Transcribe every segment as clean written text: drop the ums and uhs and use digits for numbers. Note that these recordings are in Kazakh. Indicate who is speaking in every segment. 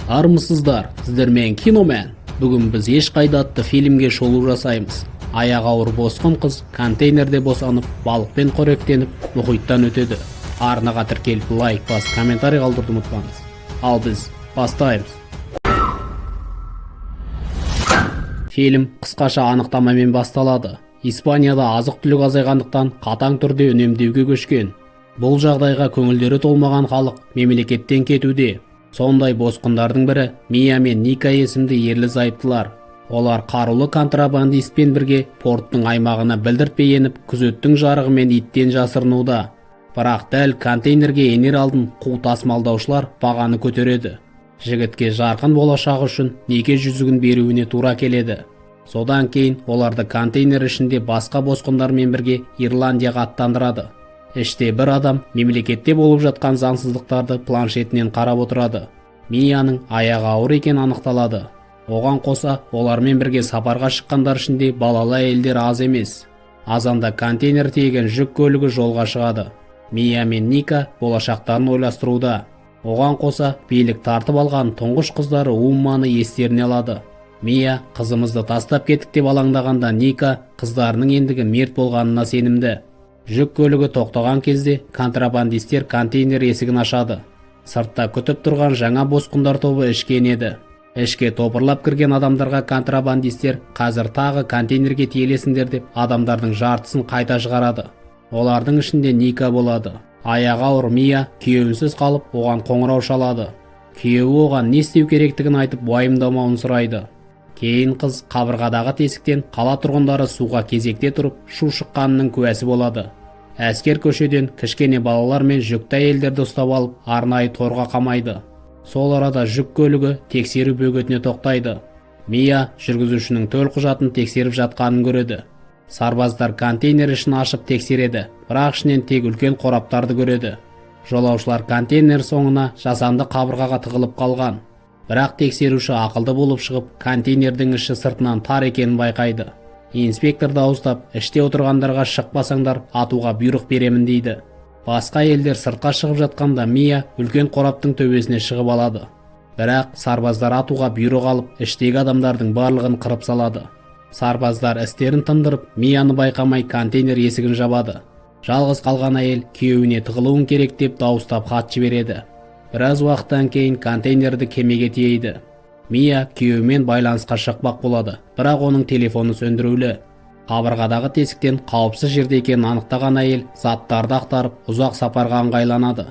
Speaker 1: Армысыздар, сіздермен Киномен. Бүгін біз «Ешқайда» атты фильмге шолу жасаймыз. Аяғы ауыр босқын қыз контейнерде босанып, балықпен қоректеніп, мұхиттан өтеді. Арнаға тіркеліп, лайк басып, комментарий қалдыруды ұмытпаңыз. Ал біз бастаймыз. Фильм қысқаша анықтамамен басталады. Испанияда азық-түлік азайғандықтан, қатаң түрде үнемдеуге көшкен. Бұл жағдайға көңілдері толмаған халық мемлекеттен кетуде. Сондай босқындардың бірі Мия мен Ника есімді ерлі зайыптылар. Олар қарулы контрабандистпен бірге порттың аймағына білдіртпей еніп, күзеттің жарығымен иттен жасырынуда. Бірақ дәл контейнерге енер алдын қу тасымалдаушылар бағаны көтереді. Жігітке жарқын болашағы үшін неке жүзігін беруіне тура келеді. Содан кейін оларды контейнер ішінде басқа босқындармен бірге Ирландияға аттандырады. Іште бір адам мемлекетте болып жатқан заңсыздықтарды планшетінен қарап отырады. Мияның аяғы ауыр екені анықталады. Оған қоса, олармен бірге сапарға шыққандар ішінде балалы әйелдер аз емес. Азанда контейнер тиеген жүк көлігі жолға шығады. Мия мен Ника болашақтарын ойластыруда. Оған қоса, билік тартып алған тұңғыш қыздары Умманы естеріне алады. Мия қызымызды тастап кеттік деп алаңдағанда, Ника қыздарының ендігі мерт болғанына сенімді. Жүк көлігі тоқтаған кезде контрабандистер контейнер есігін ашады. Сыртта күтіп тұрған жаңа босқындар тобы ішке енеді. Ішке топырлап кірген адамдарға контрабандистер қазір тағы контейнерге тиелесіңдер деп, адамдардың жартысын қайта шығарады. Олардың ішінде Ника болады. Аяғы ауыр Мия күйеуінсіз қалып, оған қоңырау шалады. Күйеуі оған не істеу керектігін айтып, уайымдамауын сұрайды. Кейін қыз қабырғадағы тесіктен қала тұрғындары суға кезекте тұрып, шу шыққанының куәсі болады. Әскер көшеден кішкене балалар мен жүкті әйелдерді ұстап алып, арнайы торға қамайды. Сол арада жүк көлігі тексеру бөгетіне тоқтайды. Мия жүргізушінің төлқұжатын тексеріп жатқанын көреді. Сарбаздар контейнер ішін ашып тексереді, бірақ ішінен тек үлкен қораптарды көреді. Жолаушылар контейнер соңына жасанды қабырғаға тығылып қалған. Бірақ тексеруші ақылды болып шығып, контейнердің іші сыртынан тар екенін байқайды. Инспектор дауыстап, іште отырғандарға шықпасаңдар, атуға бұйрық беремін дейді. Басқа әйелдер сыртқа шығып жатқанда, Мия үлкен қораптың төбесіне шығып алады. Бірақ сарбаздар атуға бұйрық алып, іштегі адамдардың барлығын қырып салады. Сарбаздар істерін тындырып, Мияны байқамай контейнер есігін жабады. Жалғыз қалған әйел күйеуіне тығылуың керек деп дауыстап хат жібереді. Біраз уақыттан кейін контейнерді кемеге тиейді. Мия күйеуімен байланысқа шықпақ болады, бірақ оның телефоны сөндірулі. Қабырғадағы тесіктен қауіпсіз жерде екенін анықтаған әйел заттарды ақтарып, ұзақ сапарға ыңғайланады.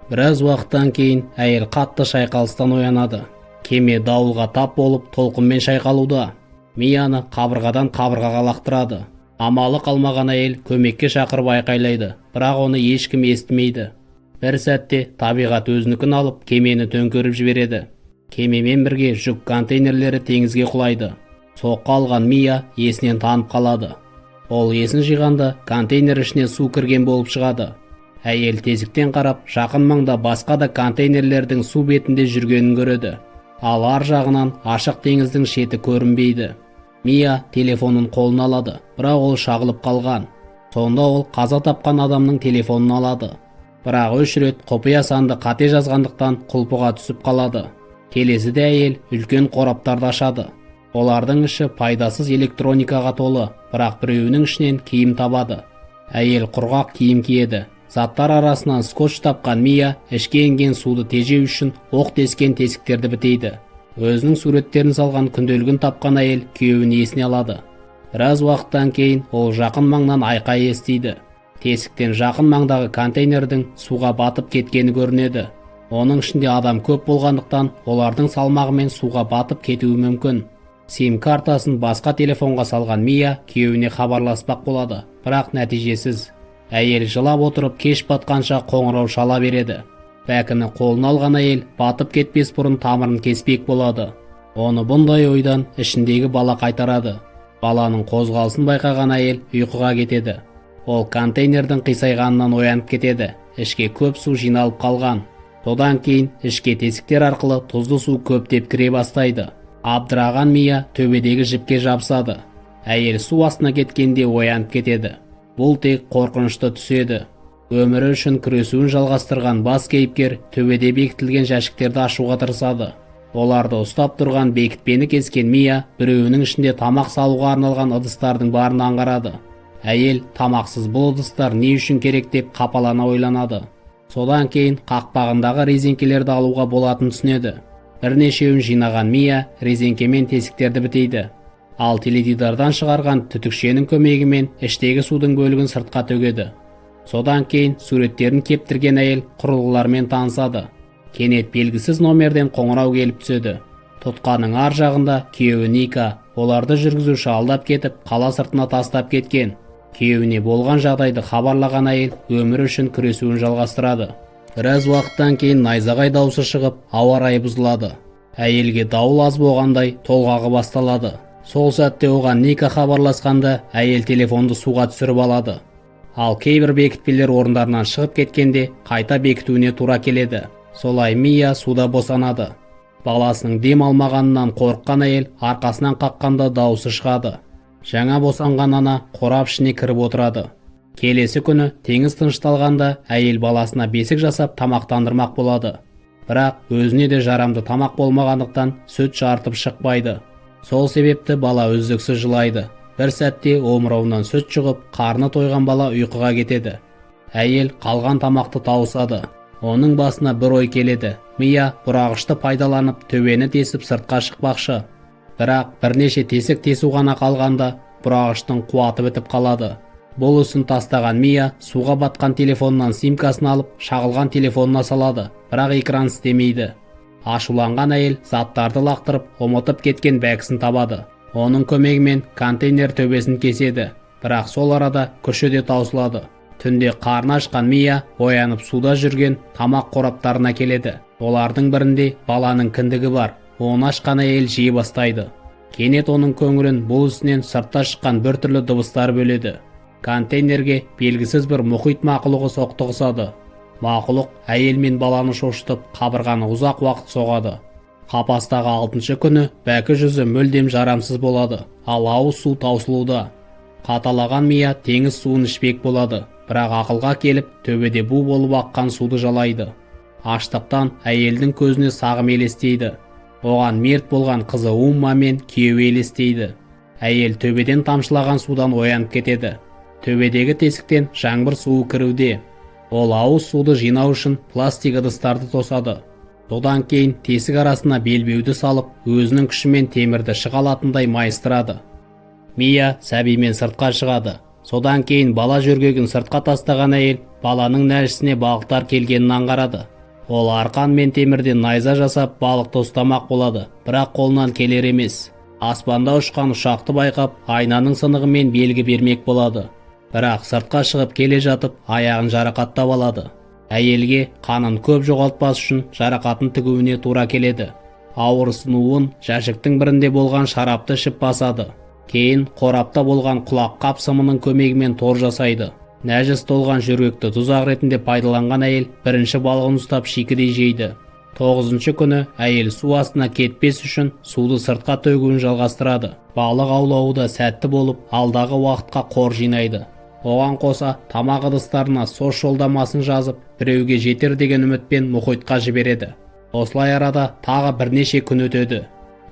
Speaker 1: Біраз уақыттан кейін әйел қатты шайқалыстан оянады. Кеме дауылға тап болып, толқынмен шайқалуда. Мияны қабырғадан қабырғаға лақтырады. Амалы қалмаған әйел көмекке шақырып айқайлайды, бірақ оны ешкім естімейді. Бір сәтте табиғат өзінікін алып, кемені төңкеріп жібереді. Кемемен бірге жүк контейнерлері теңізге құлайды. Соққы алған Мия есінен танып қалады. Ол есін жиғанда, контейнер ішіне су кірген болып шығады. Әйел тесіктен қарап, жақын маңда басқа да контейнерлердің су бетінде жүргенін көреді. Ал ар жағынан ашық теңіздің шеті көрінбейді. Мия телефонын қолына алады, бірақ ол шағылып қалған. Сонда ол қаза тапқан адамның телефонын алады, бірақ үш рет құпия санды қате жазғандықтан, құлпыға түсіп қалады. Келесіде әйел үлкен қораптарды ашады. Олардың іші пайдасыз электроникаға толы, бірақ біреуінің ішінен киім табады. Әйел құрғақ киім киеді. Заттар арасынан скотч тапқан Мия ішке енген суды тежеу үшін оқ тескен тесіктерді бітейді. Өзінің суреттерін салған күнделігін тапқан әйел күйеуін есіне алады. Біраз уақыттан кейін ол жақын маңнан айқай естиді. Тесіктен жақын маңдағы контейнердің суға батып кеткені көрінеді. Оның ішінде адам көп болғандықтан, олардың салмағымен суға батып кетуі мүмкін. Сим картасын басқа телефонға салған Мия күйеуіне хабарласпақ болады, бірақ нәтижесіз. Әйел жылап отырып, кеш батқанша қоңырау шала береді. Бәкіні қолына алған әйел батып кетпес бұрын тамырын кеспек болады. Оны бұндай ойдан ішіндегі бала қайтарады. Баланың қозғалысын байқаған әйел ұйқыға кетеді. Ол контейнердің қисайғанынан оянып кетеді. Ішке көп су жиналып қалған. Содан кейін ішке тесіктер арқылы тұзды су көптеп кіре бастайды. Абдыраған Мия төбедегі жіпке жабысады. Әйел су астына кеткенде оянып кетеді. Бұл тек қорқынышты түс еді. Өмірі үшін күресуін жалғастырған бас кейіпкер төбеде бекітілген жәшіктерді ашуға тырысады. Оларды ұстап тұрған бекітпені кескен Мия біреуінің ішінде тамақ салуға арналған ыдыстардың барын аңғарады. Әйел тамақсыз бұл ыдыстар не үшін керек деп қапалана ойланады. Содан кейін қақпағындағы резеңкелерді алуға болатынын түсінеді. Бірнешеуін жинаған Мия резеңкемен тесіктерді бітейді. Ал теледидардан шығарған түтікшенің көмегімен іштегі судың бөлігін сыртқа төгеді. Содан кейін суреттерін кептірген әйел құрылғылармен танысады. Кенет белгісіз номерден қоңырау келіп түседі. Тұтқаның ар жағында күйеуі Ника оларды жүргізуші алдап кетіп, қала сыртына тастап кеткен. Күйеуіне болған жағдайды хабарлаған әйел өмірі үшін күресуін жалғастырады. Біраз уақыттан кейін найзағай даусы шығып, ауа райы бұзылады. Әйелге дауыл аз болғандай, толғағы басталады. Сол сәтте оған Ника хабарласқанда, әйел телефонды суға түсіріп алады. Ал кейбір бекітпелер орындарынан шығып кеткенде, қайта бекітуіне тура келеді. Солай Мия суда босанады. Баласының дем алмағанынан қорыққан әйел арқасынан қаққанда дауысы шығады. Жаңа босанған ана қорап ішіне кіріп отырады. Келесі күні теңіз тынышталғанда, әйел баласына бесік жасап тамақтандырмақ болады. Бірақ өзіне де жарамды тамақ болмағандықтан, сүт жарытып шықпайды. Сол себепті бала үздіксіз жылайды. Бір сәтте омырауынан сүт жұғып, қарны тойған бала ұйқыға кетеді. Әйел қалған тамақты тауысады. Оның басына бір ой келеді. Мия бұрағышты пайдаланып, төбені тесіп сыртқа шықпақшы. Бірақ бірнеше тесік тесу ғана қалғанда, бұрағыштың қуаты бітіп қалады. Бұл ісін тастаған Мия суға батқан телефоннан симкасын алып, шағылған телефонына салады, бірақ экран істемейді. Ашуланған әйел заттарды лақтырып, ұмытып кеткен бәкісін табады. Оның көмегімен контейнер төбесін кеседі, бірақ сол арада күші де таусылады. Түнде қарны ашқан Мия оянып, суда жүрген тамақ қораптарына келеді. Олардың бірінде баланың кіндігі бар. Оны ашқан әйел жей бастайды. Кенет оның көңілін бұл ісінен сыртта шыққан біртүрлі дыбыстар бөледі. Контейнерге белгісіз бір мұхит мақұлығы соқтығысады. Мақұлық әйел мен баланы шошытып, қабырғаны ұзақ уақыт соғады. Қапастағы алтыншы күні бәкі жүзі мүлдем жарамсыз болады, ал ауыз су таусылуда. Қаталаған Мия теңіз суын ішпек болады, бірақ ақылға келіп, төбеде бу болып аққан суды жалайды. Аштықтан әйелдің көзіне сағым елестейді. Оған мерт болған қызы Умма мен күйеуі елестейді. Әйел төбеден тамшылаған судан оянып кетеді. Төбедегі тесіктен жаңбыр суы кіруде. Ол ауыз суды жинау үшін пластик ыдыстарды тосады. Содан кейін тесік арасына белбеуді салып, өзінің күшімен темірді шыға алатындай майыстырады. Мия сәбимен сыртқа шығады. Содан кейін бала жөргегін сыртқа тастаған әйел баланың нәжісіне балықтар келгенін аңғарады. Ол арқан мен темірден найза жасап, балықты ұстамақ болады, бірақ қолынан келер емес. Аспанда ұшқан ұшақты байқап, айнаның сынығымен белгі бермек болады, бірақ сыртқа шығып келе жатып, аяғын жарақаттап алады. Әйелге қанын көп жоғалтпас үшін жарақатын тігуіне тура келеді. Ауырсынуын жәшіктің бірінде болған шарапты ішіп басады. Кейін қорапта болған құлаққап сымының көмегімен тор жасайды. Нәжіс толған жөргекті тұзақ ретінде пайдаланған әйел бірінші балығын ұстап, шикідей жейді. Тоғызыншы күні әйел су астына кетпес үшін суды сыртқа төгуін жалғастырады. Балық аулауы да сәтті болып, алдағы уақытқа қор жинайды. Оған қоса тамақ ыдыстарына СОС жолдамасын жазып, біреуге жетер деген үмітпен мұхитқа жібереді. Осылай арада тағы бірнеше күн өтеді.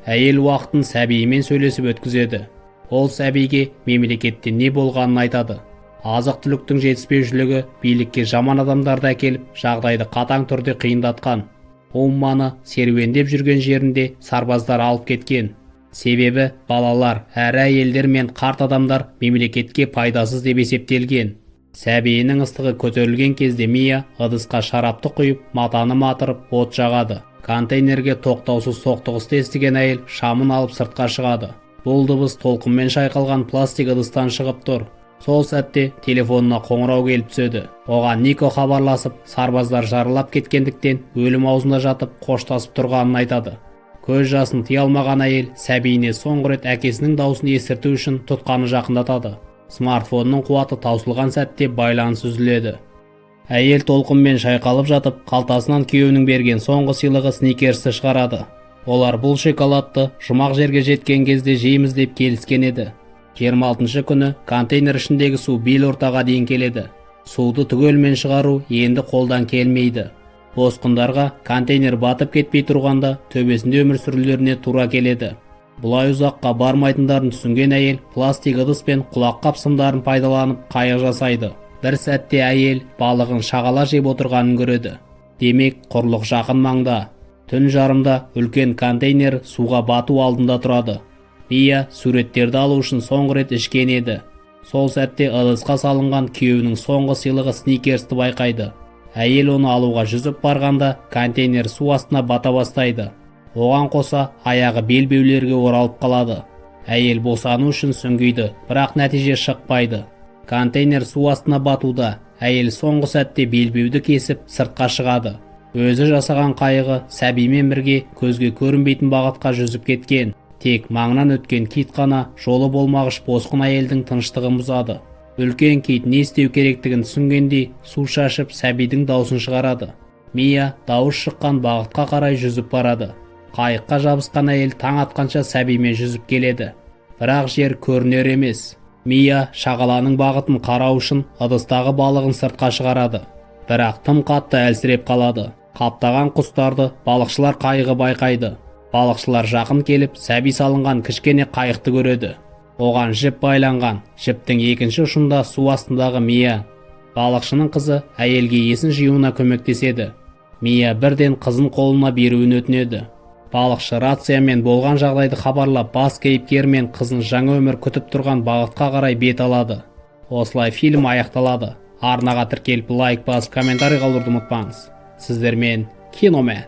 Speaker 1: Әйел уақытын сәбиімен сөйлесіп өткізеді. Ол сәбиге мемлекетте не болғанын айтады. Азық түліктің жетіспеушілігі билікке жаман адамдарды әкеліп, жағдайды қатаң түрде қиындатқан. Умманы серуендеп жүрген жерінде сарбаздар алып кеткен. Себебі балалар әрі әйелдер мен қарт адамдар мемлекетке пайдасыз деп есептелген. Сәбиінің ыстығы көтерілген кезде Мия ыдысқа шарапты құйып, матаны матырып, от жағады. Контейнерге тоқтаусыз соқтығысты естіген әйел шамын алып сыртқа шығады. Бұл дыбыс толқынмен шайқалған пластик ыдыстан шығып тұр. Сол сәтте телефонына қоңырау келіп түседі. Оған Нико хабарласып, сарбаздар жаралап кеткендіктен өлім аузында жатып, қоштасып тұрғанын айтады. Көз жасын тыя алмаған әйел сәбиіне соңғы рет әкесінің даусын естірту үшін тұтқаны жақындатады. Смартфонның қуаты таусылған сәтте байланыс үзіледі. Әйел толқынмен шайқалып жатып, қалтасынан күйеуінің берген соңғы сыйлығы Сникерсті шығарады. Олар бұл шоколадты жұмақ жерге жеткен кезде жейміз деп келіскен еді. 26 күні контейнер ішіндегі су бел ортаға дейін келеді. Суды түгелмен шығару енді қолдан келмейді. Босқындарға контейнер батып кетпей тұрғанда төбесінде өмір сүрулеріне тура келеді. Бұлай ұзаққа бармайтындарын түсінген әйел пластик ыдыс пен құлаққап сымдарын пайдаланып қайық жасайды. Бір сәтте әйел балығын шағала жеп отырғанын көреді. Демек, құрлық жақын маңда. Түн жарымда үлкен контейнер суға бату алдында тұрады. Мия суреттерді алу үшін соңғы рет ішкен еді. Сол сәтте ыдысқа салынған күйеуінің соңғы сыйлығы сникерсті байқайды. Әйел оны алуға жүзіп барғанда, контейнер су астына бата бастайды. Оған қоса аяғы белбеулерге оралып қалады. Әйел босану үшін сүңгиді, бірақ нәтиже шықпайды. Контейнер су астына батуда. Әйел соңғы сәтте белбеуді кесіп, сыртқа шығады. Өзі жасаған қайығы сәбимен бірге көзге көрінбейтін бағытқа жүзіп кеткен. Тек маңнан өткен кит қана жолы болмағыш босқын әйелдің тыныштығын бұзады. Үлкен кит не істеу керектігін түсінгендей, су шашып, сәбидің даусын шығарады. Мия дауыс шыққан бағытқа қарай жүзіп барады. Қайыққа жабысқан әйел таң атқанша сәбимен жүзіп келеді, бірақ жер көрінер емес. Мия шағаланың бағытын қарау үшін ыдыстағы балығын сыртқа шығарады, бірақ тым қатты әлсіреп қалады. Қаптаған құстарды балықшылар қайығы байқайды. Балықшылар жақын келіп, сәби салынған кішкене қайықты көреді. Оған жіп байланған. Жіптің екінші ұшында су астындағы Мия. Балықшының қызы әйелге есін жиюына көмектеседі. Мия бірден қызын қолына беруін өтінеді. Балықшы рациямен болған жағдайды хабарлап, бас кейіпкер мен қызын жаңа өмір күтіп тұрған бағытқа қарай бет алады. Осылай фильм аяқталады. Арнаға тіркеліп, лайк басып, комментарий қалдыруды ұмытпаңыз. Сіздермен Киномен.